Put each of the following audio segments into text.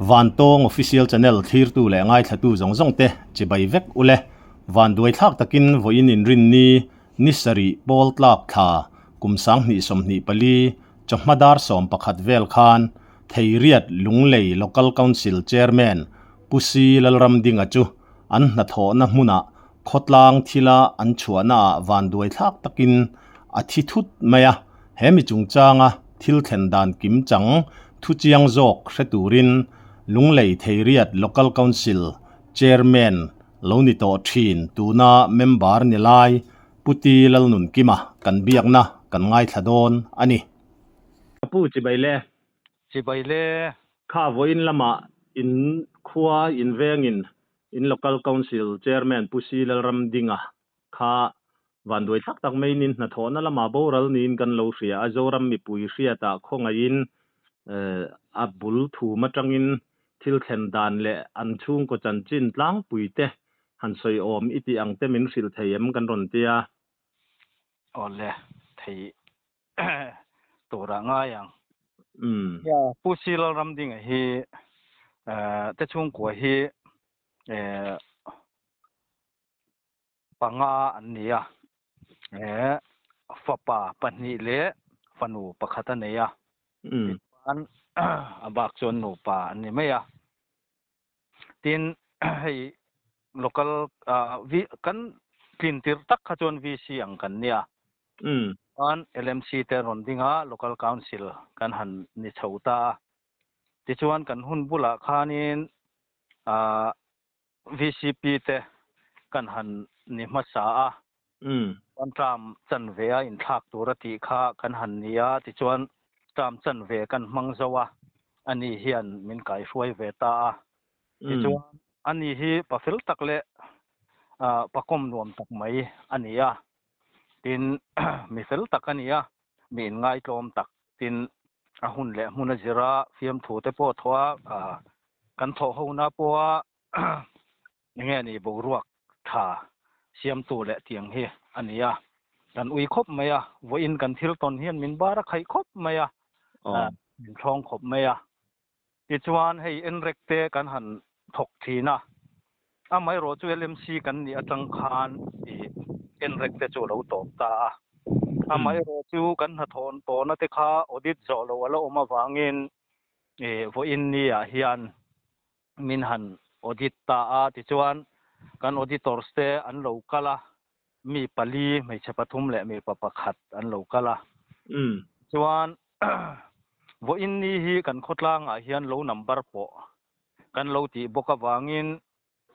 Vantawng Official Channel thlirtu leh ngaithlatu zawng zawng te chibai vek ule. Vanduai thlak takin vawiin inrinni ni sarih pawl tlak thla kum 2024 chawhma dar 11 vel khan Theiriat Lunglei Local Council Chairman Pu Si Lalramdinga chu an hnathawhna hmunah khawtlang thila an chhuahnaah vanduai thlak takin a thi thut mai a, he mi chungchanga thil thlen dan kim chang thu chiang zawk hre turin Lunglei Theiriat Local Council Chairman lo ni tawh thin tuna member ni lai Pu Ti Lalnunkima kan biakna kan ngaithla dawn a ni. Ka pu chibai le. Chibai le. Kha vawiin lamah in khua in vengin In Local Council Chairman Pu Si Lalramdinga kha vanduai thlak tak maiin in hnathawhna lamah boral niin kan lo hria a, Zoram mipui hriatah khawngaihin a bul thum atangin thil thlen dan leh an chhungkaw chanchin tlangpui te han sawi awm i tih ang te min hrilh thei em kan rawn ti a. Awle, thei turah ngai ang. Ya, Pu Si Lalramdinga hi te chhungkua hi panga an ni a, fapa pahnih leh fanu pakhat a nei a, tichuan a bak chuan nupa an ni mai a. Tin, hei local kan tlin tirh tak kha chuan VC ang kan nia. Chuan LMC te rawn ding a, local council kan han ni chho ta a. Tichuan kan hun bulah khanin VCP te kan han ni hmasa a. Chuan term chanve a inthlak tur a tih kha kan han ni a, tichuan term chanve kan hmang zo a, ani hian min kaihruai ve ta a. Tichuan ani hi pafel tak leh pakawm nuam tak mai a ni a, tin mi fel tak a ni a, mi inngaitlawm tak, tin a hun leh hmun a zir a, fiamthu te pawh thawh a, kan thawh hona pawha Enge ni boruak tha siamtu leh tiang hi a ni a, kan ui khawp mai a, vawiin kan thil tawn hian min bar a khaih khawp mai a, min thlawng khawp mai a. Tichuan hei enrek te kan han thawk thin a, amaherawh chu LMC kan nih atang khan i enrek te chu a lo tawp ta a, amaherawh chu kan hnathawh tawhna te kha audit zawh loh a la awm avangin i vawiin ni ah hian min han audit ta a, tichuan kan auditors te an lo kal a, mi pali, hmeichhe pathum leh mipa pakhat an lo kal a. Chuan vawiin ni hi kan khawtlangah hian lo number pawh kan lo tih bawk avangin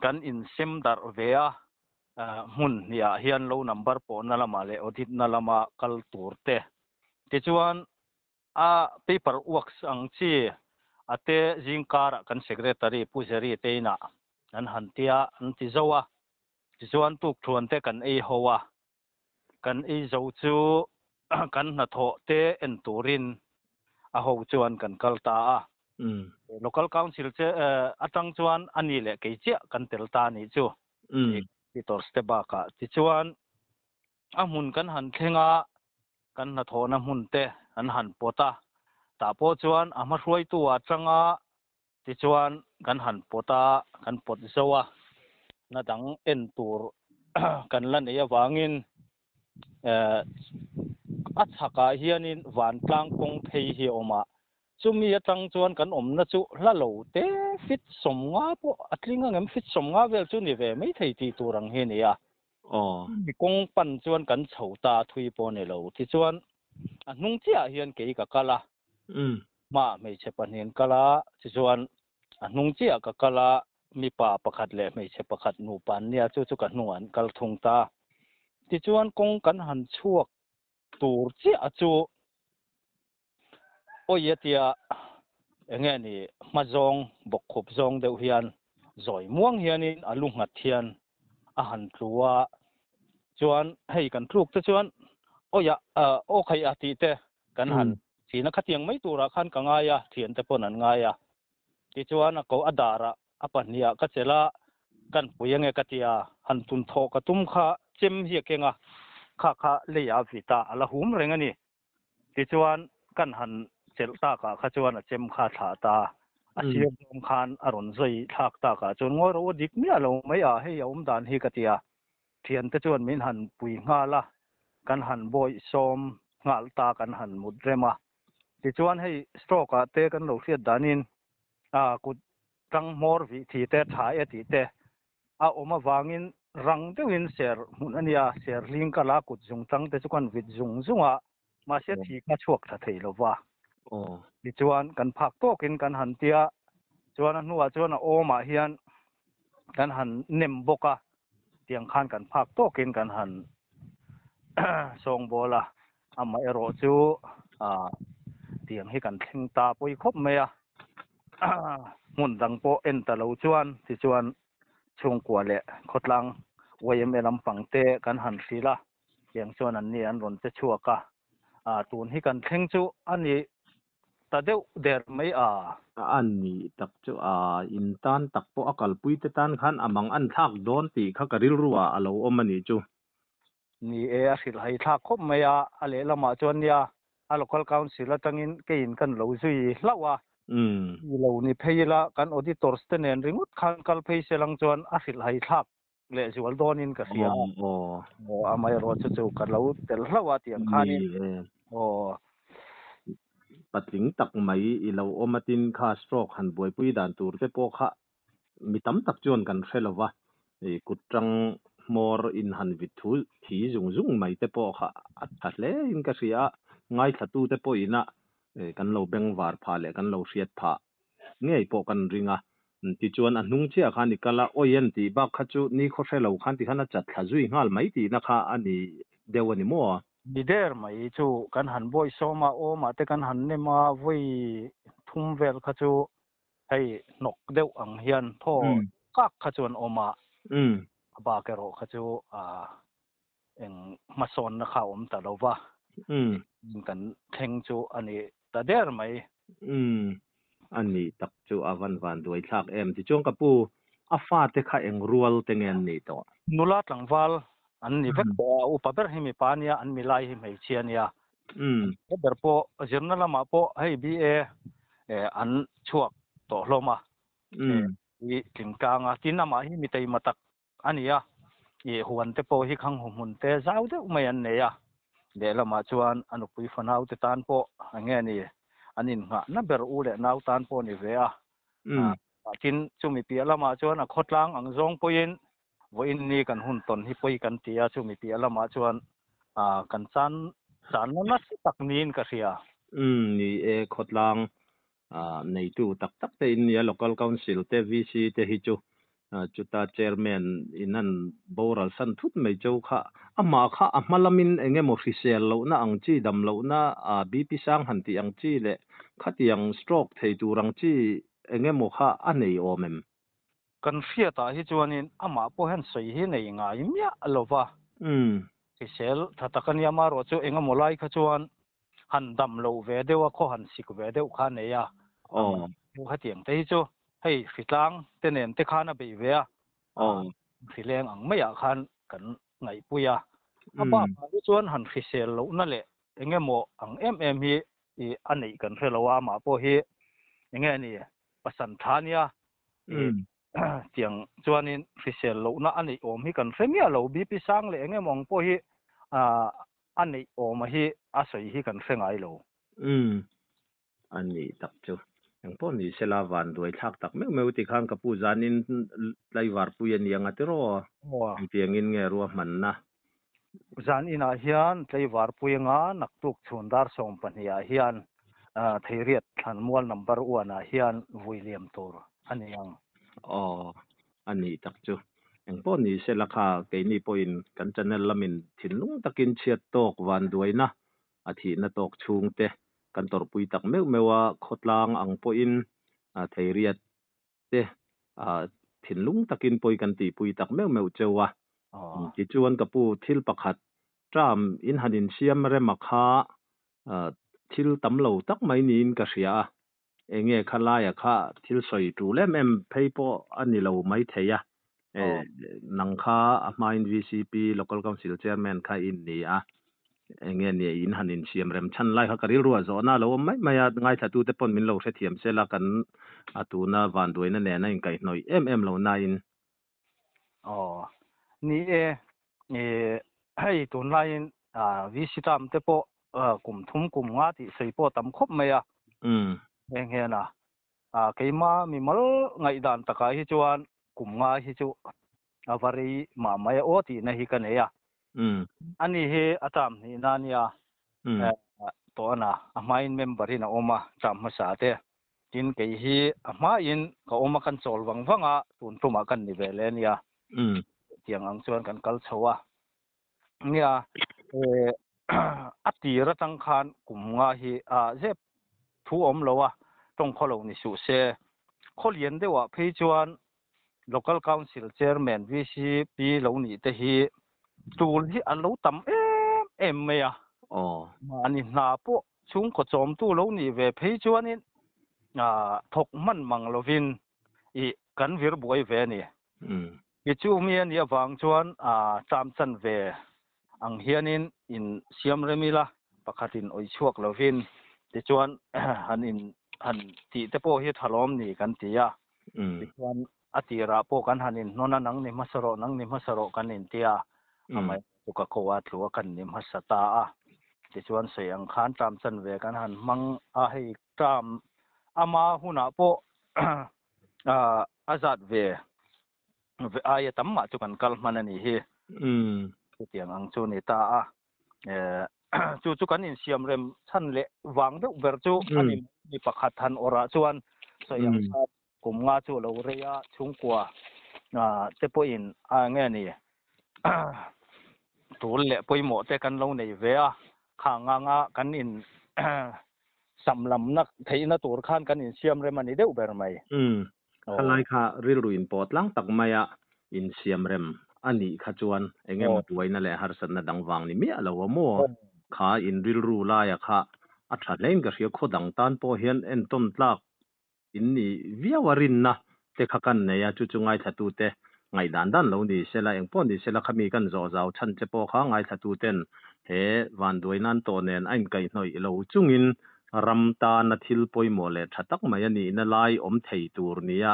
kan insem darh ve a, hmun hnihah hian lo number pawhna lamah leh audit na lama kal tur te. Tichuan A paper works ang chi a te zingkarah kan secretary Pu Jerry te inah an han tia an ti zo a, tichuan tukthuan te kan ei ho a, kan ei zo chu kan hnathawh te en turin a ho chuan kan kal ta a. Local Council che atang chuan a ni leh kei chiah kan tel ta a nih chu Peters te bakah. Tichuan A hmun kan han thleng a, kan hnathawhna hmun te an han pawt a, tah pawh chuan a hma hruaitu ah tanga tichuan kan han pawt a, kan pawt zo a, hna dang en tur kan la neih avangin a chhakah hianin vantlang kawng phei hi a awm a, chumi atang chuan kan awmna chu hla lo te fit 50 pawh a tling ang em, fit 50 vel chu ni ve maithei tih tur ang hi a ni a. Aw. Mi kawng pan chuan kan chho ta a thui pawh a ni lo. Tichuan a hnung chiah ah hian kei ka kal a. Hmaah hmeichhe pahnih an kal a, tichuan a hnung chiah ah ka kal a, mipa pakhat leh hmeichhe pakhat nupa an nia, chu chu ka hnungah an kal thung ta. Tichuan kawng kan han chhuak tur chiah a chu Awi a tia enge ni hma zawng bawk khup zawng deuh hian zawi muang hianin a lu nghat hian a han tlu a, chuan hei kan tluk te chuan awi a aw khaih a tih te kan han thin a, khatiang mai turah khan ka ngai a, thiante pawn an ngai a, tichuan a ko a darah a pahnih ah ka chelh a, kan pui ange ka tia, han tun thawh ka tum kha chem hi a keng a, kha kha leiah a vit a, a la hum reng a ni. Tichuan kan han chelh takah kha chuan a chem kha a thlah ta, A sir zawng khan a rawn zui thlak takah chuan ngawi rawh u dik miah lo mai a, hei a awm dan hi ka ti a. Thiante chuan min han pui nghal a, kan han bawih sawm nghal ta kan han mut rem a. Tichuan hei stroke ah te kan lo hriat danin kut tang hmawr vih thi te tha e tih te a awm avangin rang deuhin ser hmun a nia, ser hling kala kut zung tang te chu kan vit zung zung a, mahse thi kha chhuak tha thei lo va. Tichuan kan phak tawkin kan han tia, chuan a hnuah chuan a awmah hian kan han nem bawk a, tiang khan kan phak tawkin kan han sawngbawl a, amaherawh chu tiang hi kan thleng ta pawi khawp mai a, hmun dang pawh en ta lo chuan tichuan chhungkua leh khawtlang YMA lampang te kan han hrilh a, tiang chuan an ni an rawn che chhuak a, tun hi kan thleng chu a ni ta deuh der mai a. A nih tak chu a in tan tak pawh a kalpui te tan khan a mang an thlak dawn tih kha ka rilru ah a lo awm a nih chu. Ni e, a hrilh hai thlak khawp mai a, a lehlamah chuan nia a Local Council atangin keiin kan lo zui hlauh a, ni lo ni phei ila kan Auditors te nen ringawt khan kal phei se lang chuan a hrilh hai thlak lehzual dawnin ka hria a. Aw, amaherawhchu chu ka lo tel hlauh a tiang khanin. Aw. Patling tak mai i lo awm a tin kha stroke han buaipui dan tur te pawh kha mi tam tak chuan kan hre lo va, i kut tang hmawr in han vit thu thi zung zung mai te pawh kha a tha hle in ka hria a, ngaithlatu te pawh ina kan lo bengvar phah leh kan lo hriat phah ngei pawh kan ring a, tichuan a hnung chiah khan i kal a, awi an tih bak kha chu ni khaw hre lo khan tikhan a chat thla zui nghal mai tihna kha a ni deuh a ni maw? Ni der mai chu kan han bawi sawm a, awmah te kan han nem a, vawi thum vel kha chu hei hnawk deuh ang hian thaw kak kha chuan awm a, a bak erawh kha chu eng hmasawnna kha a awm ta lo va, kan thleng chu a ni ta der mai. Umm, a nih tak chu a van van duai thlak em. Tichuan ka pu, a fate kha eng rual te nge an nih tawh? Nula tlangval an ni vek tawh a, upa ber hi mipa a nia, an milai hi hmeichhia a nia. He ber pawh zirna lamah pawh hei BA an chhuak tawh hlawm a, i tling tlang a, tin amah hi mi teima tak a ni a, i huan te pawh hi khang huhmun te zau deuh mai an nei a, lehlamah chuan a nupui fanau te tan pawh eng nge ni an innghahna ber u leh nau tan pawh a ni ve a, tin chumi piah lamah chuan a khawtlang ang zawng pawhin vawiin ni kan hun tawn hi pawi kan ti a, chumi piah lamah chuan kan chan channa nasa tak niin ka hria. Umm ni e, khawtlang neitu tak tak te in nia Local Council te VC te hi chu chuta Chairman in an boral san thut mai cheu kha amah kha a hma lamin eng emaw hrisel lohna ang chi dam lohna BP sang han tih ang chi leh khatiang stroke thei tur ang chi eng emaw kha a nei awm em? Kan hriatah hi chuanin amah pawh hian sawi hi nei ngai miah lo va. Hrisel tha tak a nia amaherawh chu eng emaw lai kha chuan han dam loh ve deuh a, khaw han sik ve deuh kha a nei a. Hetiang te hi chu hei hritlang te nen te khan a beih ve a, hrileng ang maiah khan kan ngaihpui a. A bakah hi chuan han hrisel lohna leh eng emaw ang em em hi a neih kan hre lo a, amah pawh hi eng nge ni pasal tha a nia. Tiang chuanin hrisel lohna a neih awm hi kan hre miah lo, BP sang leh eng emaw ang pawh hi a neih awma hi a sawi hi kan hre ngai lo. Umm, a nih tak chu. Eng pawh ni sela van duai thlak tak meuh meuh ti khan ka pu zanin tlaivar pui a ni ang a tiraw? Engtiangin nge ruahmanna? Zan inah hian tlaivar pui anga naktuk chhun dar 12 ah hian Theiriat thlanmual number one ah hian vui liam tur a ni ang. Aw, a nih tak chu. Engpawh ni sela kha keini pawhin kan channel lamin thinlung takin chhiat tawk vanduaina a thihna tawk chhungte kan tawrhpui tak meuh meuh a, khawtlang ang pawhin Theiriat te thinlung takin pawi kan tihpui tak meuh meuh cheu a. Tichuan ka pu thil pakhat term in han insiam rem a kha thil tam lo tak mai niin ka hria a. Enge kha laia kha thil sawi tul em em phei pawh a ni lo mai thei a. Nang kha a hmain VCP Local Council Chairman kha i ni a. Enge ni in han insiam rem chhan lai kha ka rilruah zawhna a lo awm mai mai a, ngaithlatute pawn min lo hrethiam sel a, kan a tuna vanduaina nen a inkaihhnawih em em lo nain. Aw, ni e, hei tunlaiin VC term te pawh kum thum kum nga tih sawi pawh a tam khawp mai a, heng hian a keima mimal ngaihdan takah hi chuan kum nga hi chu a va rei mah mai a aw tihna hi ka nei a. Ani hi a term hnihna ania tawh a na, a hmain member in a awm a term hmasa te. Tin, kei hi a hmain ka awm a, kan chawl vang vang a, tun tumah kan ni ve leh ania. Tiang ang chuan kan kal chho a. Nia, a tir atang khan kum nga hi zep thu awm lo a, tawng khaw lo ni suh se. Khaw lian deuhah phei chuan Local Council Chairman VCP lo nih te hi tul hi a lo tam em em mai a. Mahni hna pawh chhungkaw chawmtu lo nih ve phei chuanin thawk hman mang lovin ih kan vir buai ve a ni. I chu mi a nih avang chuan term chan ve ang hianin in siam rem ila pakhatin awih chhuak lovin tichuan han in han tih te pawh hi tha lawm ni kan ti a. Tichuan a tirah pawh kan han inhnawn a, nang ni hmasa rawh, nang ni hmasa rawh kan inti a, amah chu ka ko a tlu a kan ni hmasa ta a. Tichuan sawi ang khan term chanve kan han hmang a, hei term ama hunah pawh a zat ve aia tam mah chu kan kal hman a nih hi. Chutiang ang chu a ni ta a. Chu chu kan insiam rem chhan leh vang deuh ber chu a ni mi pakhat han awrah chuan sawi ang khan kum nga chu a lo rei a, chhungkua te pawhin a nge ni tul leh pawimawh te kan lo nei ve a, khang anga kan in sam lamna theihna tur khan kan insiam rem a ni deuh ber mai. Umm, khalai kha rilru inpawh tlang tak maia insiam rem a nih kha chuan eng emaw buaina leh harsatna dang vang ni miah lo a maw? Kha in rilru laia kha a tha hlein ka hria, khaw dang tan pawh hian entawn tlak in ni viau a rinna te kha kan nei a, chu chu ngaithlatute ngaihdan dan lo ni sela, engpawh ni sela khami kan zawh zau chhan che pawh kha ngaithlatuten he vanduai nan tawh nen a inkaihhnawih lo chungin ram tana thil pawimawh leh tha tak mai a nihna lai awm thei tur nia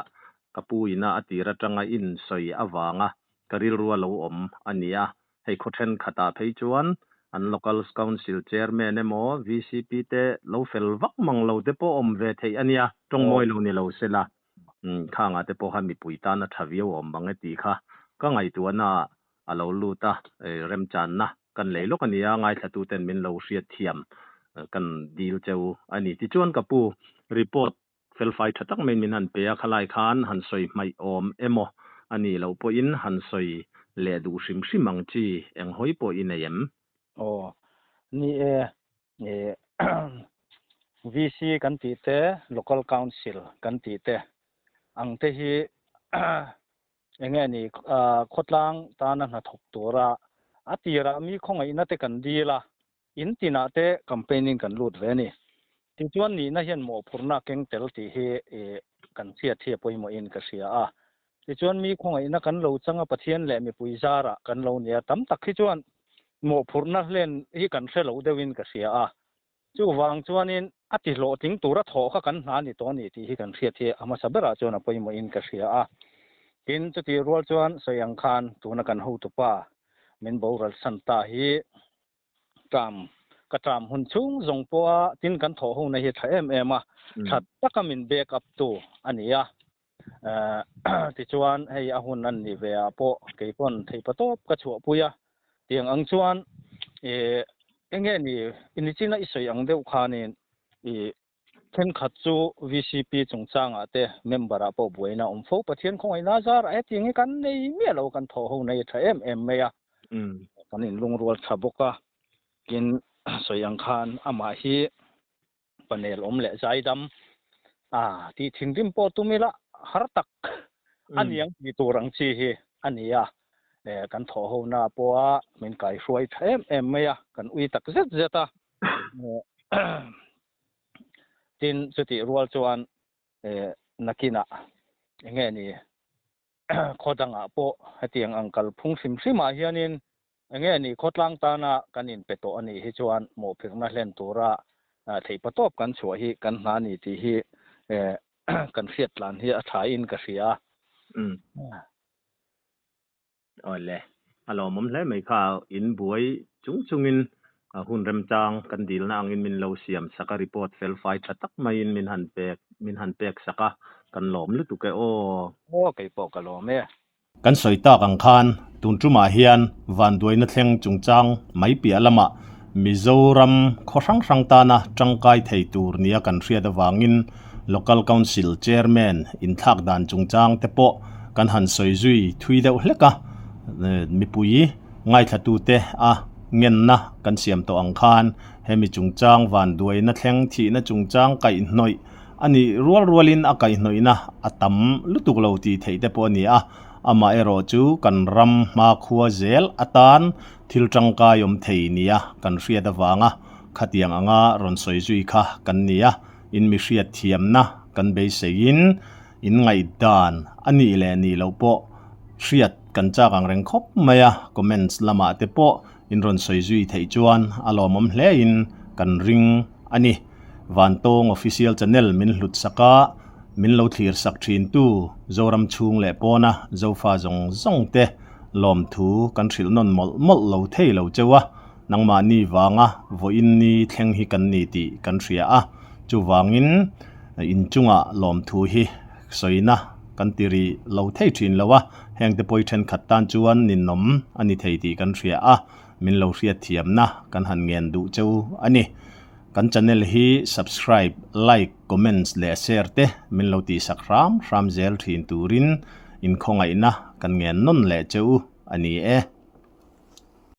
ka pu ina a tir atanga insawi avanga ka rilrua lo awm a ni a. Hei khaw thenkhatah phei chuan an Local Council Chairman emaw VCP te lo fel vak mang lo te pawh awm ve theih a nia, tawng mawi lo ni lo sela khangah te pawh khan mipui tan a tha viau awm ang e tih kha ka ngaihtuahna ah a lo lut a, remchanna kan lei lawk a nia, ngaithlatuten min lo hriatthiam kan dil cheu a ni. Tichuan ka pu report Felfai tha tak maiin min han pe a, khalai khan han sawi hmaih awm emaw a nih loh pawhin han sawi leh duh hrim hrim ang chi eng hawi pawh i nei em? Aw, ni e, VC kan tih te, Local Council kan tih te ang te hi eng nge ni khawtlang tana hnathawk tura a tirah mi khawngaihna te kan dil a, In tinah te campaign in kan lut ve a ni. Tichuan nihna hian mawhphurhna a keng tel tih hi kan hriat hi a pawimawhin ka hria a. Tichuan mi khawngaihna kan lo chang a Pathian leh mipui zarah kan lo nia tam tak hi chuan mawhphurhna hlen hi kan hre lo deuhin ka hria a. Chuvang chuanin a ti hlawhtling tura thawh kha kan hna ni tawh a ni tih hi kan hriat hi a hmasa berah chuan a pawimawhin ka hria a. Tin, chutih rual chuan sawi ang khan tuna kan hotupa min boral san ta hi Tram, ka tram hun chhung zawng pawha tin kan thawh hona hi a tha em em a, tha taka min back up tu a ni a. Tichuan hei a hun an nih ve ah pawh kei pawn theipa tawp ka chhuahpui a, tiang ang chuan eng nge ni nichin a i sawi ang deuh khanin i Thenkhat chu VCP chungchangah te member ah pawh buaina a awm fo. Pathian khawngaihna zarah hetiang hi kan nei miah lo, kan thawh ho nei a tha em em mai a. Kan inlungrual tha bawk a, tin sawi ang khan amah hi panel awm leh zaidam a tih thinrim pawh tum ila har tak a niang tih tur ang chi hi a ni a. Kan thawh ho na pawha min kaihruai tha em em mai a, kan ui tak zet zet a. Tin, chutih rual chuan nakinah eng nge ni khaw dangah pawh hetiang ang kalphung hrim hrimah hianin. Enge ni khawtlang tana kan inpe tawh a nih hi chuan mawhphirhna hlen tura theihpatawp kan chhuah hi kan hna ni tih hi kan hriat tlan hi a thain ka hria a. Umm. Awle, a lawmawm hle mai kha in buai chung chungin hun remchang kan dilna angin min lo siam sak a, report fel fai tha tak maiin min han pek min han pek sak a, kan lawm lutuk e aw. Aw, kei pawh ka lawm e. Kan sawi tak ang khan tun tumah hian vanduaina thleng chungchang mai piah lamah Mizoram khaw hrang hrang tana tangkai thei tur nia kan hriat avangin Local Council Chairman inthlak dan chungchang te pawh kan han sawi zui thui deuh hlek a, mipui ngaithlatute a ngenna kan siam tawh ang khan hemi chungchang vanduaina thleng thihna chungchang kaihhnawih a nih rual rualin a kaihhnawihna a tam lutuk lo tih theih te pawh a ni a, amaherawh chu kan ram hmakhua zel atan thil tangkai awm thei nia kan hriat avanga khatiang anga rawn sawi zui kha kan ni a, in mi hriat thiamna kan beiseiin in ngaihdan a nih leh nih loh pawh hriat kan chak ang reng khawp mai a, comments lamah te pawh in rawn sawi zui theih chuan a lawmawm hlein kan ring a ni. Vantawng Official Channel min hlut sak a, min lo thlir sak thintu Zoram chhung leh pawna Zofa zawng zawng te lawmthu kan hrilh nawn mawlh mawlh lo thei lo cheu a, nangmahni vanga vawiin ni thleng hi kan ni tih kan hria a, chuvangin inchunga lawmthu hi sawina kan ti rih lo thei thin lo a, hengte pawi thenkhat tan chuan ninawm a ni thei tih kan hria a, min lo hriatthiamna kan han ngen duh cheu a ni. Kan channel hi subscribe, like, comments leh share te min lo tihsak hram hram zel thin turin inkhawngaihna kan ngen nawn leh cheu a ni e.